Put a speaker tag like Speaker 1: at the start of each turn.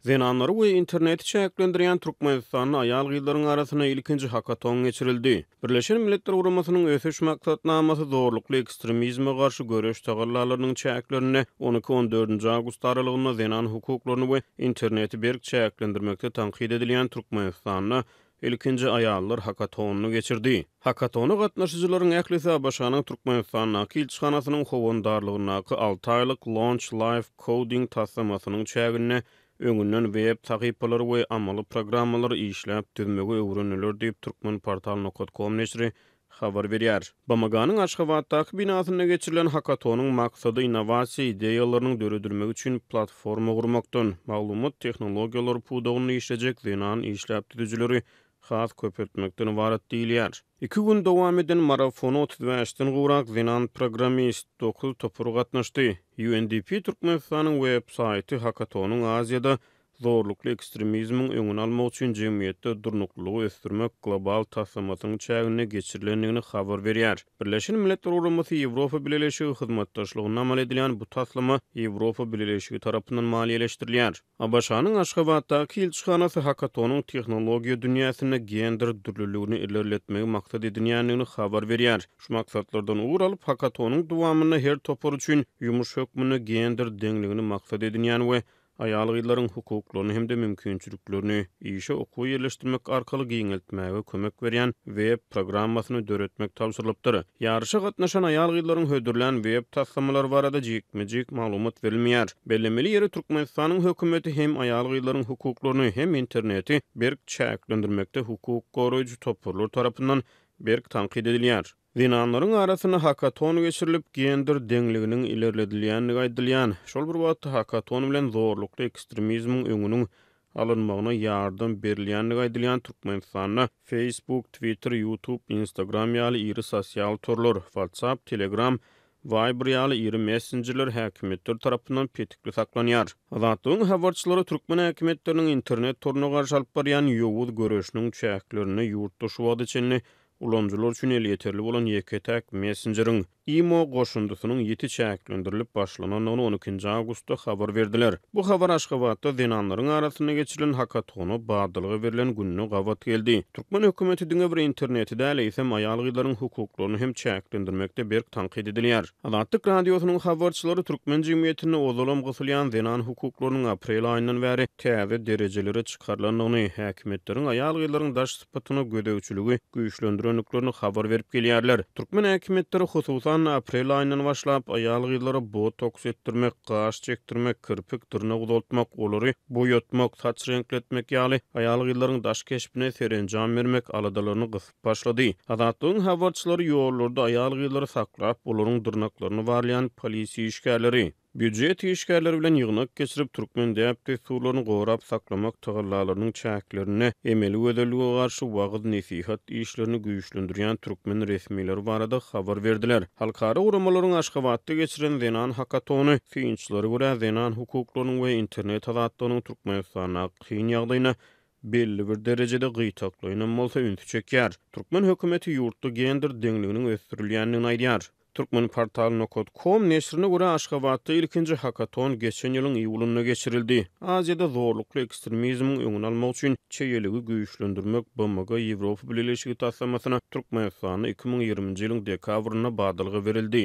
Speaker 1: Zenanlary we interneti çäklendirýän Türkmenistanda aýal-gyzlaryň arasynda ilkinji hakaton geçirildi. Birleşen Milletler Guramasynyň Ösüş Maksatnamasy zorlukly ekstremizme garşy göreş tagallalarynyň çäklerinde on iki-on dördünji awgust aralygynda zenan hukuklaryny we interneti berk çäklendirmekde tankyt edilýän Türkmenistanda ilkinji aýallar hakatonyny geçirdi. Hakatona gatnaşyjylaryň ählisi ABŞ-nyň Türkmenistandaky ilçihanasynyň howandarlygyndaky alty aýlyk Launch Live Coding taslamasynyň çäginde öňünden web sahypalary we amaly programmalary işläp düzmegi öwrendiler diýip, Turkmenportal nokat kom neşiri habar berýär. BMG-niň Aşgabatdaky binasynda geçirilen hakatonyň maksady innowasiýa ideýalarynyň döredilmegi üçin platforma gurmakdan, maglumat tehnologiýalary pudagynda işlejek zenan işläp düzüjileri has köpeltmekden ybarat diýilýär. Iki gün dowam eden marafona 35-den gowrak zenan programmist, dokuz topar gatnaşdy. UNDP Türkmenistanyň web saýty hakatonyň Aziýada zorlukly ekstremizmiň öňüni almak üçin jemgyýetde durnuklylygy ösdürmek global taslamasynyň çäginde geçirilendigini habar berýär. Birleşen Milletler Guramasy Ýewropa Bileleşigi hyzmatdaşlygynda amal edilýän bu taslama Ýewropa Bileleşigi tarapyndan maliýeleşdirilýär. ABŞ-nyň Aşgabatdaky ilçihanasy hakatonyň tehnologiýa dünýäsinde gender dürlüligini ilerletmegi maksat edinýändigini habar berýär. Şu maksatlardan ugur alyp, hakatonyň dowamynda her topar üçin ýumuş hökmünde gender deňligini maksat edinýän we aýal-gyzlaryň hukuklaryny hem-de mümkinçiliklerini işe okuwa ýerleşdirmek arkaly giňeltmäge kömek berýän web programmasyny döretmek tabşyrylypdyr. Ýaryşa gatnaşan aýal-gyzlaryň hödürlän web taslamalary barada jikme-jik maglumat berilmeýär. Bellemeli ýeri, Türkmenistanyň hökümeti hem aýal-gyzlaryň hukuklaryny, hem interneti berk çäklendirmekde hukuk goraýjy toparlar tarapyndan berk tankyt edilýär. Zenanlaryň arasynda hakaton geçirilip, gender deňliginiň ilerledilýändigi aýdylýan, şol bir wagtda hakaton bilen zorlukly ekstremizmiň öňüniň alynmagyna ýardam berilýändigi aýdylýan Türkmenistanda Facebook, Twitter, YouTube, Instagram ýaly iri sosial torlar, WhatsApp, Telegram, Viber ýaly iri messenjerler häkimiýetler tarapyndan petikli saklanýar. Azatlygyň habarçylary türkmen häkimiýetleriniň internet toruna garşy alyp barýan ýowuz göreşiniň çäklerinde ýurtda şu wagta çenli Ulanyjylar üçin elýeterli bolan ýeke-täk messenjeriň, Imo goşundysynyň ýiti çäklendirilip başlanandygyny on ikinji awgustda habar berdiler. Bu habar Aşgabatda zenanlaryň arasynda geçirilen hakatona badalga berlen gününe gabat geldi. Türkmen hökümeti diňe bir interneti däl, eýsem aýal-gyzlaryň hukuklaryny hem çäklendirmekde berk tankyt edilýär. Azatlyk Radiosynyň habarçylary türkmen jemgyýetinde ozalam gysylýan zenan hukuklarynyň aprel aýyndan bäri täze derejelere çykarylandygyny, häkimiýetleriň aýal-gyzlaryň daş sypatyna gözegçiligi güýçlendirendiklerini habar berip gelýärler. Türkmen häkimiýetleri, hususan-da, aprel aýyndan başlap, aýal-gyzlara botoks etdirmek, gaş çekdirmek, kirpik, dyrnak uzaltmak, olary boýatmak, saç reňkletmek ýaly aýal-gyzlaryň daş keşbine serenjam bermek aladalaryny gysyp başlady. Azatlygyň habarçylary ýollarda aýal-gyzlary saklap, olaryň dyrnaklaryny barlaýan polisiýa işgärleri, Býujet işgärleri bilen ýygnak geçirip, türkmen däp-dessurlaryny gorap saklamak tagallalarynyň çäklerinde emeli gözellige garşy wagyz-nesihat işlerini güýçlendirýän türkmen resmileri barada habar berdiler. Halkara guramalaryň Aşgabatda geçiren zenan hakatony synçylara görä zenan hukuklarynyň we internet azatlygynyň Türkmenistandaky kyn ýagdaýyna belli bir derejede gytaklaýynam bolsa ünsi çekýär. Türkmen hökümeti ýurtda gender deňliginiň ösdürilýändigini aýdýar. Turkmenportal nokat kom neşirine görä, Aşgabatda ilkinji hakaton geçen ýylyň iýulynda geçirildi. Aziýada zorlukly ekstremizmiň öňüni almak üçin çeýeligi güýçlendirmek BMG-Ýewropa Bileleşigi taslamasyna Türkmenistanda 2020-nji ýylyň dekabrynda badalga berildi.